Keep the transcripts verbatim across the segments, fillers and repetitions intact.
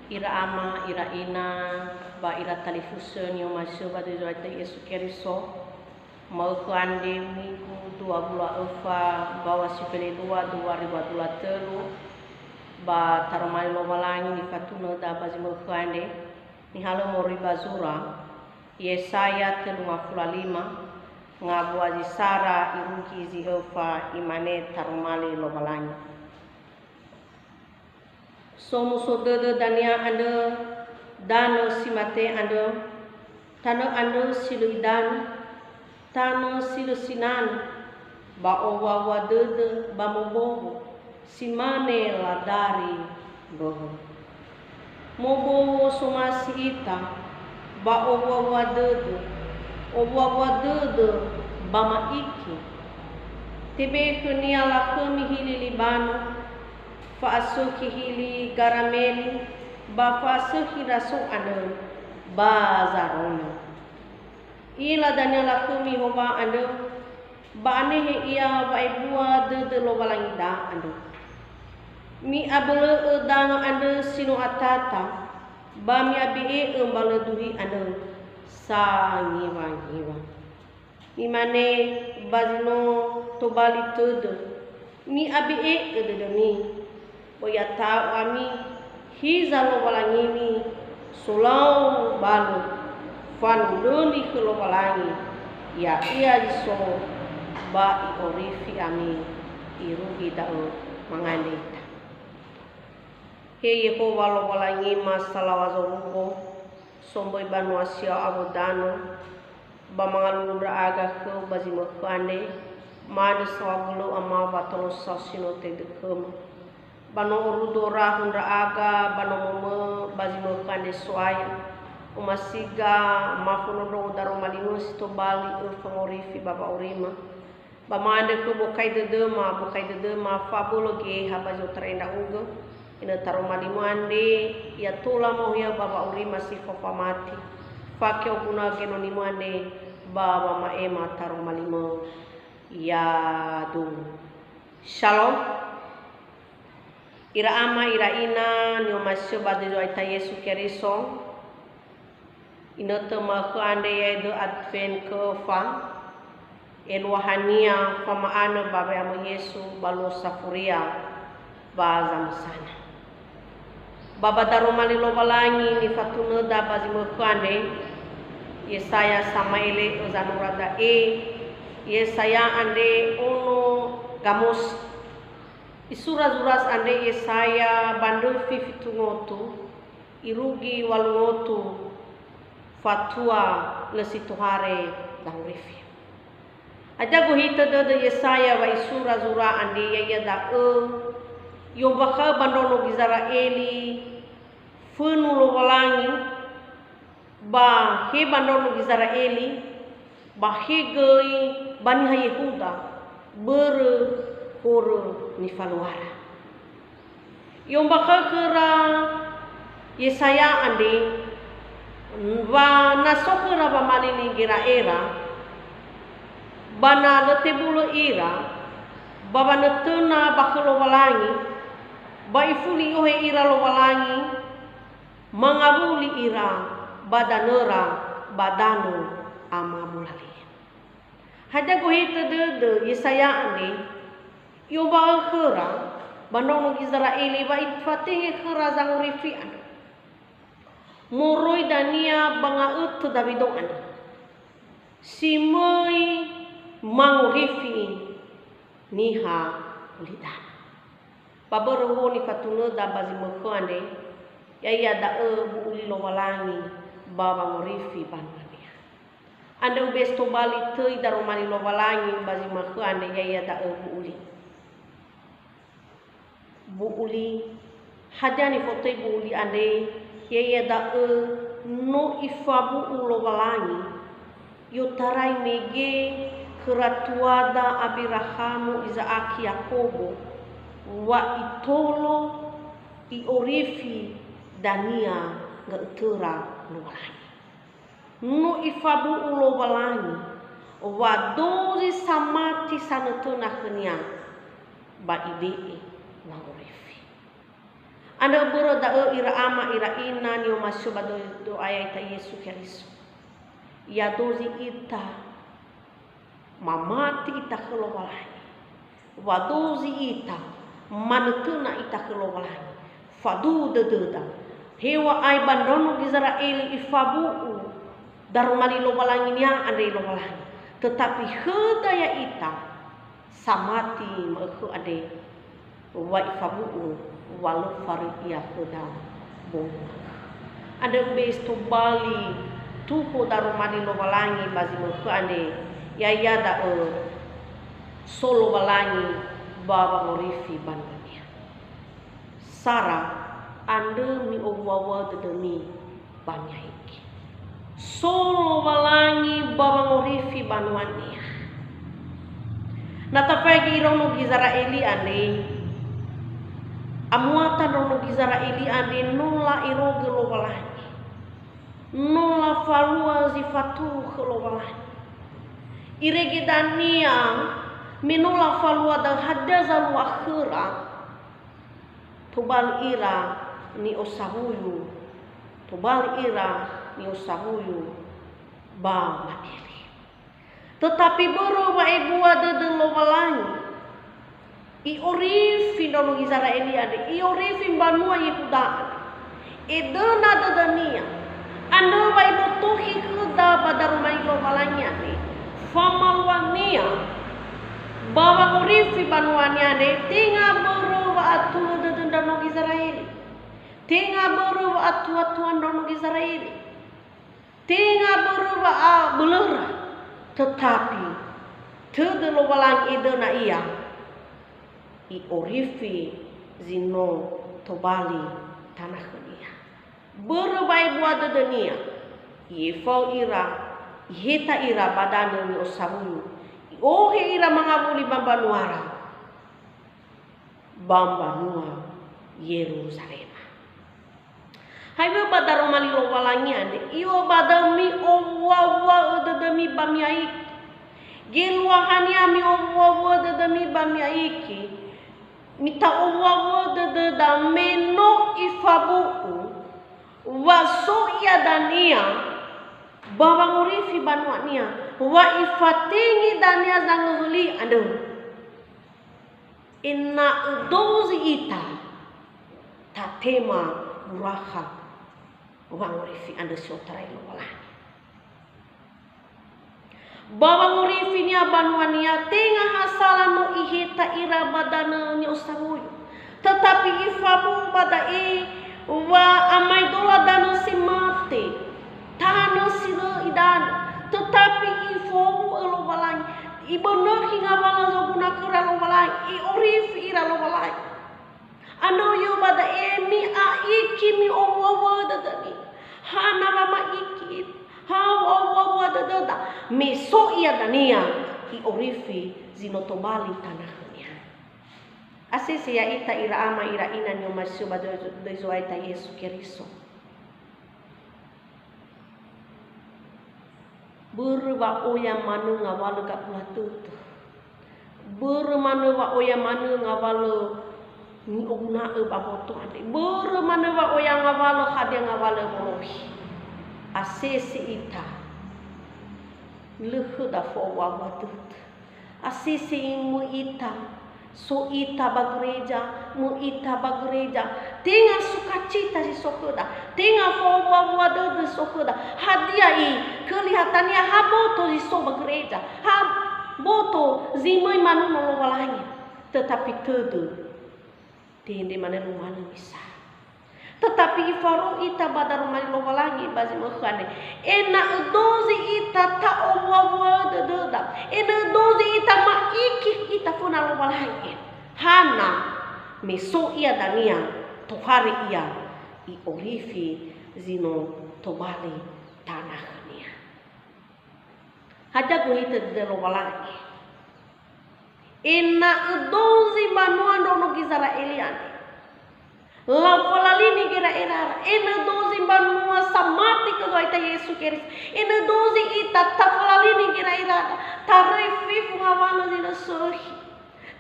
Ira ama, ira ina, ba ira talifusö ni'omasi'ö ba döi Zo'aya Yesu Keriso. Ma'ökhö andre Migu dua wulu a öfa mbaŵa si felendrua dua ribu dua tölu, ba taroma li Lowalangi nifatunöda ba zi ma'ökhö andre, nihalö moroi ba zura Yesaya tölu ngafulu a lima, ngawua zi sara irugi zi öfa, imane taroma li Lowalangi. Somuso dödö dania andrö, danö si mate andrö, tanö andrö si lö idanö, tanö si lö sinanö, ba owua-wua dödö ba mobowo, si mane ladari mböhö. Mobowo somasi ita, ba owua-wua dödö, owua-wua dödö ba ma'iki. Tebe khönia lakhömi hili Libano, fa'asökhi hili Garameli, ba fa'asökhi raso andrö ba Zarona. Ila dania lakhömi howa andrö, ba anehe ia wa'ebua dödö Lowalangida andrö. Mi'abölö'ö danga andrö si no atata, ba mi'abe'e'ö mbalö duhi andrö sangiwa-ngiwa. Imane ba zi no tobali tödö, mi'abe'e'ö dödömi, böi ata'u ami, hiza Lowalangimi solau balö, fanondröni khö Lowalangi, ya'ia zi so, ba i'orifi ami, irugi da'ö mangandrö ita. He Yehowa Lowalangima salaŵa zorugo, somböi banua siao awö danö, ba mangalulu ndra'aga khöu ba zi mökhö andre, mane saŵawölö ama wa tolosa si no tödö khöma. Ba no orudu orahu ndra'aga, ba no momö'ö ba zi mökhö andre So'aya, omasiga ma fonondrongo daroma li mö si tobali öfa ngorifi ba wa'aurima. Ba ma'andrö khöu bokai dödöma, bokai dödöma fa'abölö Geheha ba zi otarai ndra'ugö, enö taroma li mö andre, ya tola ma'ohea ba wa'aurima si fao famati. Fakeo guna genoni mö andre, ba wama'ema taroma li mö. Yadu. Shalom. Ira ama, ira ina, ni'omasi'ö ba döi Zo'aya Yesu Keriso. Inötö ma'ökhö andre ya'ia dödö Advent kö fa, eluahania fama'anö ba we'amö Yesu ba luo safuria ba zamösana. Ba ba daroma li Lowalangi nifatunöda ba zi mökhö andre, Yesaya sama'ele'ö zanura da'e, Yesaya andre ono gamosi. Isura zura andre Yesaya ba ndröfi fitu ngotu, irugi walu ngotu, fatua lö si tohare zangorifi. Hadia gohitö dödö Yesaya wa isura zura andre, ya'ia da'ö, i'ombakha'ö ba ndraono Gizera'eli fönu Lowalangi, ba he ba ndraono Gizera'eli, ba he göi ba niha Yehuda, börö horö nifaluara. I'ombakha'ö khöra Yesaya andre, wa na so khöra wamalili gera'era, ba na lö tebulö ira, ba wanötöna ba khö Lowalangi, ba ifuli i'ohe ira Lowalangi, mangawuli ira ba danöra ba danö Ama Molalia. Hadia gohitö dödö Yesaya andre, i'ombakha'ö khöra ba ndraono Gizera'eli wa ifatenge khöra zangorifi andrö. Moroi dania ba nga'ötö Dawido andrö, si möi mangorifi niha ulidanö. Ba börö huo nifatunöda ba zi mökhö andre, ya'ia da'ö bu'u li Lowalangi ba wangorifi banua-Nia. Andrö ubesi tobali töi daroma li Lowalangi ba zi mökhö andre, ya'ia da'ö bu'u li. Bu'u li. Hadia nifotöi bu'u li andre? Ya'ia da'ö no Ifabu'u Lowalangi i'otarai mege khöra tuada Abirahamu, Iza'aki, Yakobo, wa itolo, i'orifi dania nga'ötöra Lowalangi. No Ifabu'u Lowalangi wa dozi samati sanötöna khö-Nia, ba Ibe'e wangorifi. Andrö börö da'ö ira ama, ira ina ni'omasi'ö ba do-, Zo'aya ita Yesu Keriso. Ya dozi ita mamati ita khö Lowalangi. Wa dozi ita manötöna ita khö Lowalangi. Faduhu dödöda. Heŵa'ae ba ndraono Gizera'eli ifabu'u daroma li Lowalanginia andre Lowalangi. Tetapi khöda ya'ita samati ma'ökhö andre, wa ifabu'u wa lö faröi ia khöda bou. Andrö bes tobali tuho daroma li Lowalangi ba zi ma'ökhö andre, ya'ia da'ö so Lowalangi ba wangorifi banua-Nia. Sara, andrö mi'owuawuaö dödömi ba mi'a'iki. So Lowalangi ba wangorifi banua-Nia. Na tafaigi iraono Gizera'eli andre, amuata ndraono Gizera'eli andre no la'erogö Lowalangi. No lafalua zi faturö khö Lowalangi. Irege dania me no lafalua da'ö, hadia zalua khöra? Tobali ira ni'osawuyu, tobali ira ni'osawuyu ba ma'ere. Tetapi börö wa'ebua dödö Lowalangi, i'orifi ndraono Gizera'eli andre, i'orifi mbanua Yehuda andre. Edöna dödönia, andrö wa ibotohi khöda ba daroma li Lowalangi andre, famaluania ba wangorifi banua-Nia andre, tenga börö wa'atulö dödö ndraono Gizera'eli. Tenga börö wa'atuatua ndraono Gizera'eli. Tenga börö wa'abölöra. Tetapi tödö Lowalangi edöna ia, i'orifi zi no tobali tana khönia. Börö wa'ebua dödönia, i'efa'ö ira, iheta ira ba danö ni'osawuyu, i'ohe ira mangawuli ba mbanuara, ba mbanua Yeruzalema. Hewa'ae ba daroma li Lowalangi andre, i'ohe ba da'ö mi'owuawuaö dödömi ba mi'a'iki. Geluahania mi'owuawuaö dödömi ba mi'a'iki, mita'owuawuaö dödöda me no ifabu'u wa so ia dania ba wangorifi banua-Nia, wa ifatenge dania zangöwöli andrö. Ena'ö dozi ita tatema burakha wangorifi andrö si otarai Lowalangi. Ba wangorifi-Nia banua-Nia, tenga ha sala no iheta ira ba danö ni'osawuyu. Tetapi ifabu'u ba da'e wa amaedola danö si mate, tanö si lö idanö. Tetapi ifowu'ö Lowalangi, ibönökhi ngawalö zoguna khöra Lowalangi, i'orifi ira Lowalangi. Andrö yö ba da'e mi'a'iki mi'owuawuaö dödömi. Hana wa ma'iki, ha wa'owuawuaö dödöda. Me so ia dania, i'orifi zi no tobali tana khönia. Asese ya'ita ira ama, ira ina ni'omasi'ö ba döi, döi Zo'aya ita Yesu Keriso. Börö wa'oya manö ngawalö gabula tödö. Börö manö wa'oya manö ngawalö ni'oguna'ö ba mboto andre. Börö manö wa'oya ngawalö hadia ngawalö wolohi. Asese ita. Lö khöda fo'owuawua dödö. Asese möi ita, so ita ba gereja, möi ita ba gereja. Tenga sukacita zi so khöda, tenga fo'owuawua dödö so khöda. Hadia i kelihatania ha boto zi so ba gereja, ha boto zi möi manuno Lowalangi. Tetapi tödö, tendre manö numalö misa. Tetapi ifaro ita ba daroma li Lowalangi ba zi ma'ökhö andre, ena'ö dozi ita ta'owuawuaö dödöda, ena'ö dozi ita ma'iki ita föna Lowalangi. Hana, me so ia dania, tohare ia, i'orifi zi no tobali tana khönia. Hadia gohitö dödö Lowalangi? Ena'ö dozi mbanua ndraono Gizera'eli andre. Lafalalini gera'erara. Ena'ö dozi mbanua samati khö Zo'aya ita Yesu Keriso. Ena'ö dozi ita tafalalini gera'erara. Taröi fefu ngawalö zi lö sökhi.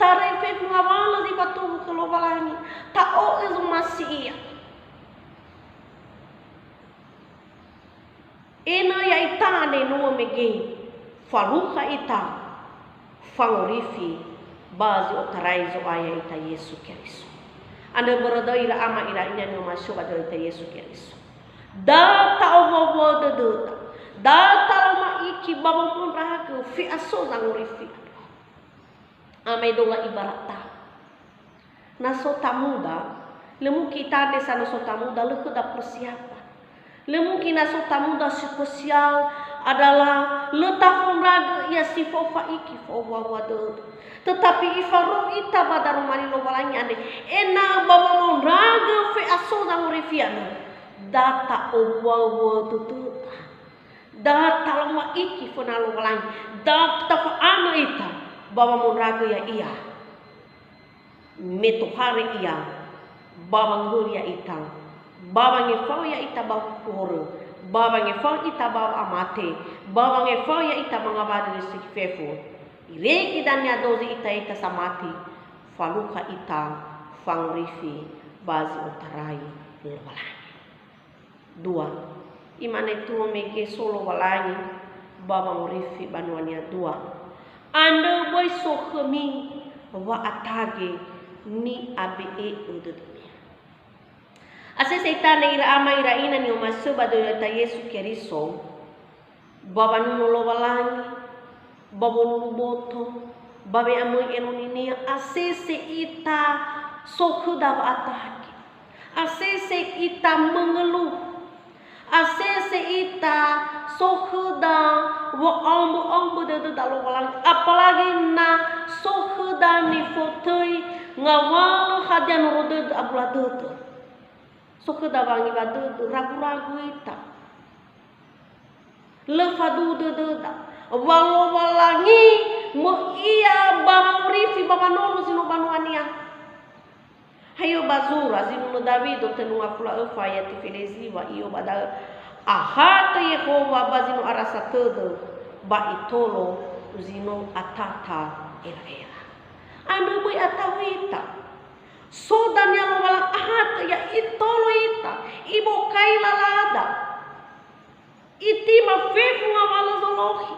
Tarai fefu ngawalö zi fatowu khö Lowalangi, ta'o'ö zomasi ia. Ena'ö ya'ita ande no mege, falukha ita, fangorifi ba zi otarai Zo'aya ya'ita Yesu Keriso. Andrö börö da'ö ira ama ira ina ni'omasi'ö ba dödöda Yesu Keriso. Da ta'owua-wua dödöda, da ta'oma'iki ba womondragö fe'aso zangorifi andrö. Ama edola ibarata. Na so tamuda, lö mungkin ita andre sa na so tamuda, lö khöda persiapan. Lö mungkin na so tamuda spesial adalah lö tafondragö ia si fao fa'iki fao wua-wua dödö. Tetapi ifarou ita ba daroma li Lowalangi andre, ena'ö ba womondragö fe'aso zangorifi andrö, da ta'owua-wua dödöda. Da taloma'iki föna Lowalangi, da tafa'anö ita ba womondragö ya'ia. Me tohare ia ba wangöhöli ya'ita, ba wangefa'ö ya'ita ba horö, ba wangefa'ö ita ba wa'amate, ba wangefa'ö ya'ita ba ngawalö zi fefu. Irege dania dozi ita ya'ita samati, falukha ita, fangorifi ba zi otarai Lowalangi. Dua, imane tuo mege so Lowalangi ba wangorifi banua-Nia. Dua, andrö böi so khömi wa'atage ni'abe'e'ö dödömi. Asese ita andre ira ama ira ina ni'omasi'ö ba dödöda Yesu Keriso, ba wanuno Lowalangi, ba wolulu boto, ba we'amöi enoninia, asese ita so khöda wa'atage. Asese ita mengeluh. Asese ita so khöda wa'aombö-aombö dödöda Lowalangi. Apalagi na so khöda nifotöi ngawalö hadia noro dödö abula dödö. So khöda wangi ba dödö, ragu-ragu ita. Lö faduhu dödöda. Wa Lowalangi möi ia ba wangorifi ba wanolo zi no banua-Nia. Hayo ba zura zi nunö Dawido tölu ngafulu a öfa ayati fele ziŵa, i'o ba da'ö, ahatö Yehowa ba zi no arasa tödö, ba itolo zi no atata era-era. Andrö böi ata'u ita. So dania Lowalangi ahatö ia, itolo ita, ibokai lalada. Itima fefu ngawalö zolohi.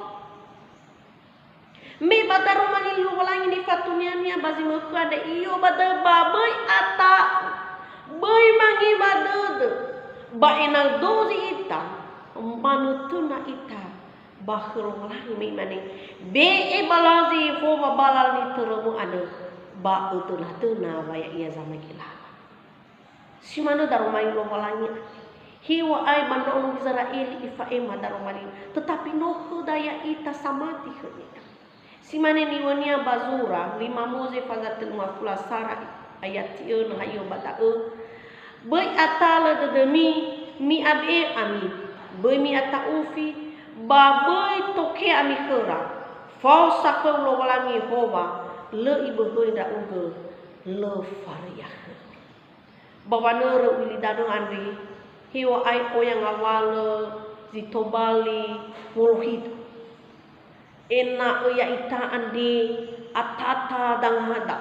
Me ba daroma li Lowalangi nifatunia-Nia ba zi mökhö andre, i'o ba da'ö ba böi ata'u, böi mangiwa dödö, ba ena'ö dozi ita, manötöna ita ba khö Lowalangi, me imane, "Be'e ba lazi Yehowa bala nitörömö andrö, ba ödönadöna wa ya'ia zamagila." Si manö daroma li Lowalangi. Heŵa'ae ba ndraono Gizera'eli ifa'ema daroma li, tetapi no khöda ya'ita samati khönia. Si mane niŵa'önia ba zura, lima Moze faza tölu ngafulu a sara ayati önö, hayo ba da'ö, "Böi atalö dödömi, mi'abe'e ami, böi mi'ata'ufi, ba böi toke ami khöra. Fao sa khöu Lowalangi Yehowa, lö iböhöi ndra'ugö, lö faröi khöu." Ba wanörö ulidanö andre, heŵa'ae oya ngawalö zi tobali wolohida. Ena'ö ya'ita andre atata dangada,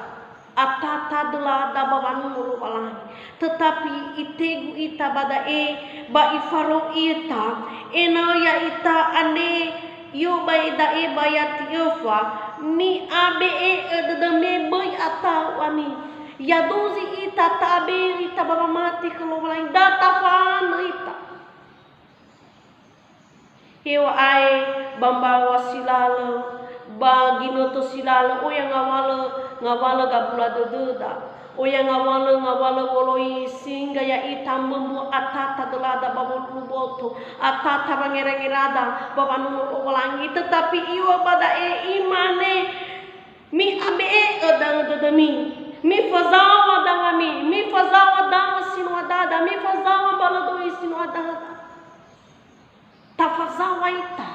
atata dölada ba wanuno Lowalangi. Tetapi itegu ita ba da'e, ba ifarou ita, ena'ö ya'ita andre, i'o ba da'e ba ayati öfa, "Mi'abe'e'ö dödömi, böi ata'u ami." Ya dozi ita, ta'abe'e ita ba wamati khö Lowalangi, da tafanö ita. Heŵa'ae ba mbaŵa si lalö, ba ginötö si lalö, oya ngawalö, ngawalö gabula dödöda. Oya ngawalö, ngawalö woloi sehingga ya'ita mbömbö atata dölada ba wolulu boto, atata wangerangerada ba wanuno Lowalangi. Tetapi i'o ba da'e imane, "Mi'abe'e'ö dangö dödömi, mifazaŵa dangami, mifazaŵa dangö si no adada, mifazaŵa mbalö döi si no adada." Tafazaŵa ita.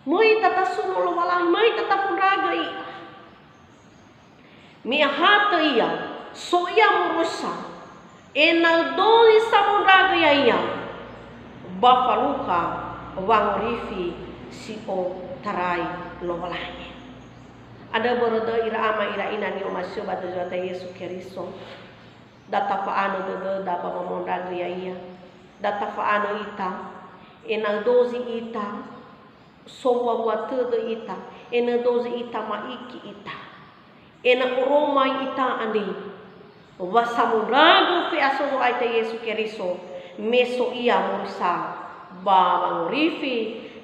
Möi ita tasuno Lowalangi, möi ita tafondragö ia. Me ahatö ia, so ia moroi sa, ena'ö dozi samondragö ya'ia, ba falukha wangorifi si otarai Lowalangi. Andrö börö döi ira ama ira ina ni'omasi'ö ba dödöda Yesu Keriso. Da tafa'anö dödöda ba wamondragö Ya'ia. Da tafa'anö ita, ena'ö dozi ita, sowua-wua tödö ita, ena'ö dozi ita, ma'iki ita, ena'ö oromai ita andre, wa samondragö fe'aso Zo'aya ita Yesu Keriso, me so Ia moroi sa ba wangorifi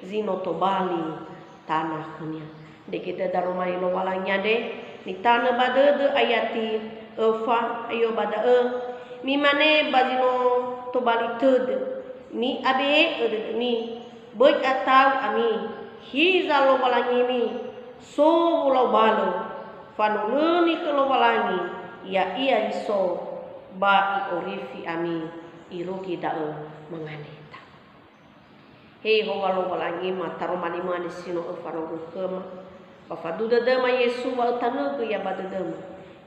zi no tobali tana khö-Nia. Ndrege döda Lowalangi andre, nitanö ba dödö ayati öfa, ayo ba da'ö, mimane ba zi no tobali tödö, mi'abe'e dödömi, böi ata'u ami, hiza Lowalangimi, so wolau balö, fanolöni khö Lowalangi, Ya'ia zi so, ba I'orifi ami, irugi da'ö mangandreta. He Yehowa Lowalangima, taroma li-Mu andre si no Öfanogö khöma, ba faduhu dödöma Yesu wa ötanögö Ia ba dödöma.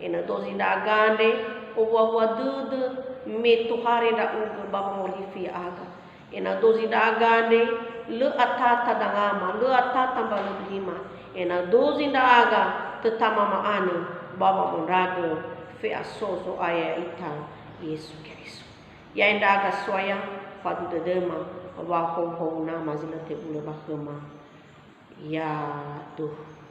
Ena'ö dozi ndra'aga andre, owua-wua dödö me tohare ndra'ugö ba wangorifi ya'aga. Ena'ö dozi ndra'aga andre, lö atata dangama, lö atata mbalö duhima. Ena'ö dozi ndra'aga tötama ma'anö ba wamondragö fe'aso Zo'aya ya'ita Yesu Keriso. Ya'e ndra'aga so'aya, faduhu dödöma, wa hou-hou Nama zi lö tebulö ba khöma. Yaduhu.